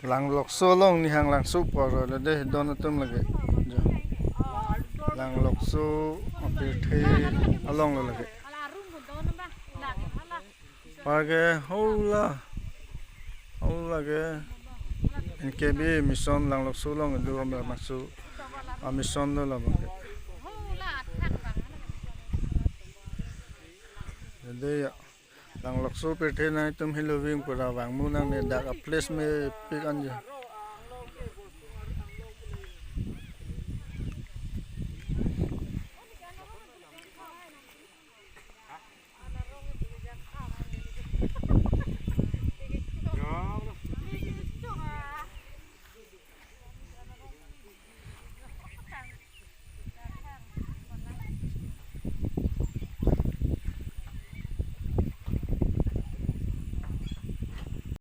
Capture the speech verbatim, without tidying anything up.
Langlokso along ni hanglangso apor lo dei, don atum lake. Jo. Langlokso apirthe along lo lake. Parke hala, hala ke N K B mission Langlokso along do, amra masu a mission do labang ke. Dei ya. Langlokso apirthe nangtum hiloving pura vangmu nangne, dak a place mepik anja.